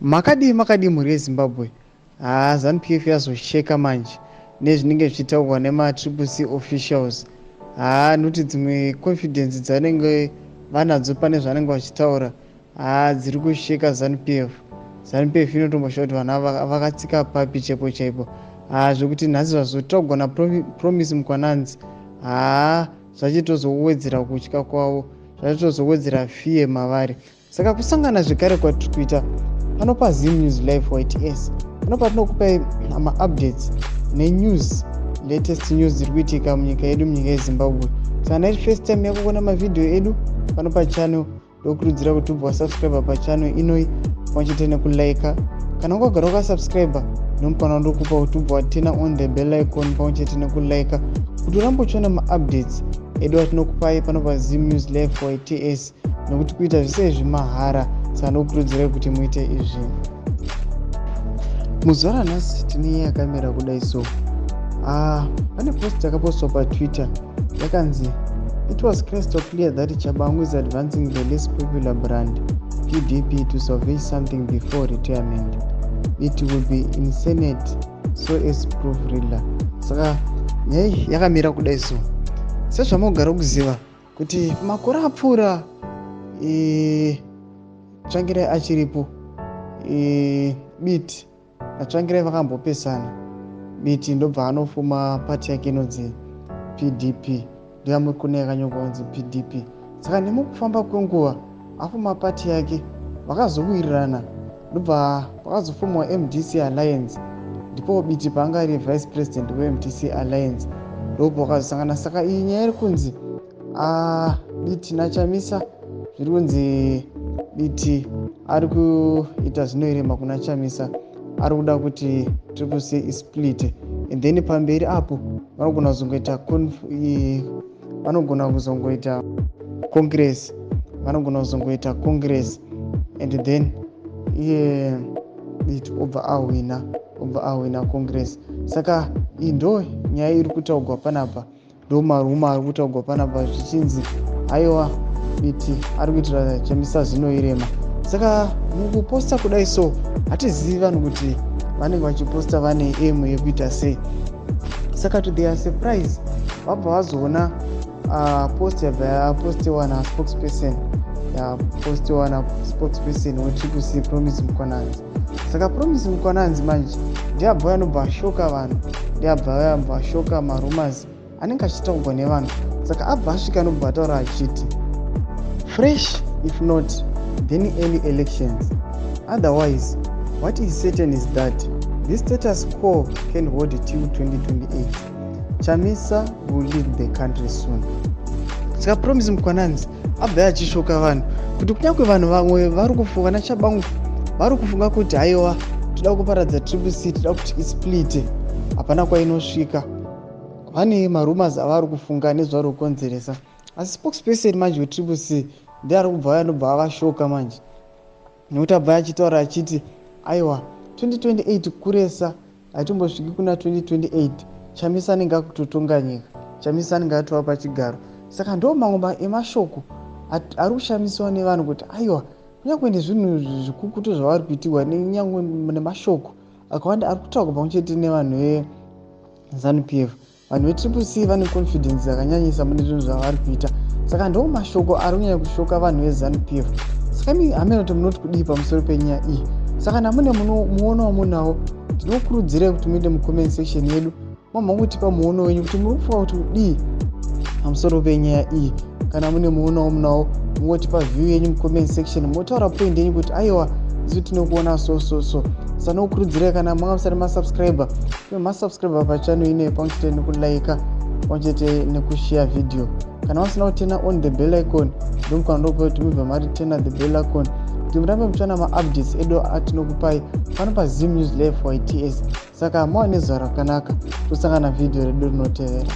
Makadii makadii mhuri yeZimbabwe? Haa Zanu PF yazosheka manje nezvinenge zvichitaurwa nemaTriple C officials. Haa nokuti dzimwe confidence dzavanenge vanadzo pane zvavanenge vachitaura haa dziri kusheka Zanu PF. Zanu PF inotomboshuwa kuti vanhu ava vakatsika papi chaipo chaipo. Haa zvekuti nhasi zvazotaurwa naPromise Mkwananzi haa zvachitozowedzera kutya kwavo, zvachitozowedzera fear mavari. Saka kusangana zvekare kwatiri kuita pano paZim News Live YTS, pano patinokupai maupdates nenews, latest news dziri kuitika munyika yedu, munyika yeZimbabwe. Saka naiti first time yako kuona mavhidhiyo edu pano pachannel, ndokurudzira kuti ubva wasubscribe pachannel inoi pamwe nekulika. Kana ungagara wakasubscribe, ndomukana ndokupa kuti ubva waturn on the bell icon pamwe chete nekulika, kuti urambe uchiona maupdates edu atinokupai pano paZim News Live YTS, nekuti kuita zvise izvi mahara. Saka ndokurudzirai kuti muite izvi. Muzuva ranhasi tine nyaya yakamira kudai. So pane post yakapostwa paTwitter yakanzi, "It was crystal clear that Tshabangu is advancing the less popular brand PDP to salvage something before retirement. It will be in Senate so as proof Riddler." Saka nyaya yakamira kudai. So sezvamogara kuziva kuti makore apfuura, Tsvangirai achiripo, Biti naTsvangirai vakambopesana. Biti ndobva anofuma pati yake inonzi PDP, ndoyamuri kune yakanyorwa kunzi PDP. Saka nemukufamba kwenguva afuma pati yake, vakazowirirana, ndobva vakazofumwa MDC Alliance. Ndipo Biti paanga ari vice president weMDC Alliance, ndopo vakazosangana. Saka iyi nyaya iri kunzi Biti naChamisa, zviri kunzi Biti ari kuita zvinoirema kuna Chamisa, ari kuda kuti Triple C isplit, and then pamberi apo vanogona kuzongoita congress, and then iye Biti obva ahwina congress. Saka iyi ndo nyaya iri kutaurwa panapa, ndo marumours ari kutaurwa panapa, zvichinzi aiwa, Biti ari kuitira Chamisa zvinoirema. Saka mukuposta kudai, so hatizivi vanhu kuti vanenge vachiposta vane aim yekuita sei. Saka to their surprise, vabva vazoona post yabva yapostiwa naspokesperson, yapostiwa naspokesperson weTriple C, Promise Mkwananzi. Saka Promise Mkwananzi manje ndiabva anobva ashoka vanhu, ndiabva yabva ashoka marumours anenge achitaurwa nevanhu. Saka abva asvika anobva ataura achiti, "Fresh, if not then early elections. Otherwise, what is certain is that this status quo can hold till 2028. Chamisa will lead the country soon." Saka Promise Mkwananzi abva achishoka vanhu kuti kunyange vanhu vamwe vari kufunga naTshabangu, vari kufunga kuti haiwa, toda kuparadza Triple C, toda kuti isplit, hapana kwainosvika. Vane marumours avari kufunga nezvavari kukonzeresa. Asi spokesperson manje weTriple C ndiye ari kubva anobva avashoka manje, nekuti abva achitaura achiti aiwa, 2028 kuresa, haitombosviki kuna 2028. Chamisa anenge akutotonga nyika, Chamisa anenge atova pachigaro. Saka ndo mamwe emashoko ari kushamisiwa nevanhu kuti aiwa, kunyange nezvinhu zvikukutu zvavari kuitirwa, nenyange nemashoko akawanda ari kutaurwa pamwe chete nevanhu veZanu PF, vanhu veTriple C vane confidence yakanyanyisa mune zvinhu zvavari kuita. Saka ndo mashoko ari kunyanya kushoka vanhu veZanu PF. Saka imi hamene kuti munoti kudii pamusoro penyaya iyi? Saka namune muono wamunawo, ndinokurudzirai kuti muende mucomment section yedu, mamangutipa muono wenyu kuti muri kufunga kuti kudii pamusoro penyaya iyi. Kana mune muono wamunawo, mungotipa view yenyu mucomment section, motaura point yenyu kuti aiwa, isu tinokuona so so so. Sanokurudzirai, kana manga musati masubscribe, masubscribe pachannel inoyi, pamwe chete nekulika, pamwe chete nekushare video. Kana vasina kuturn on the bell icon, ndomukana ndokupa kuti mubva mari turn the bell icon, kuti murambe muchiona maupdates edu atinokupai pano paZim News Live YTS. Saka mava nezuva rakanaka, tosangana vhidhiyo redu rinotevera.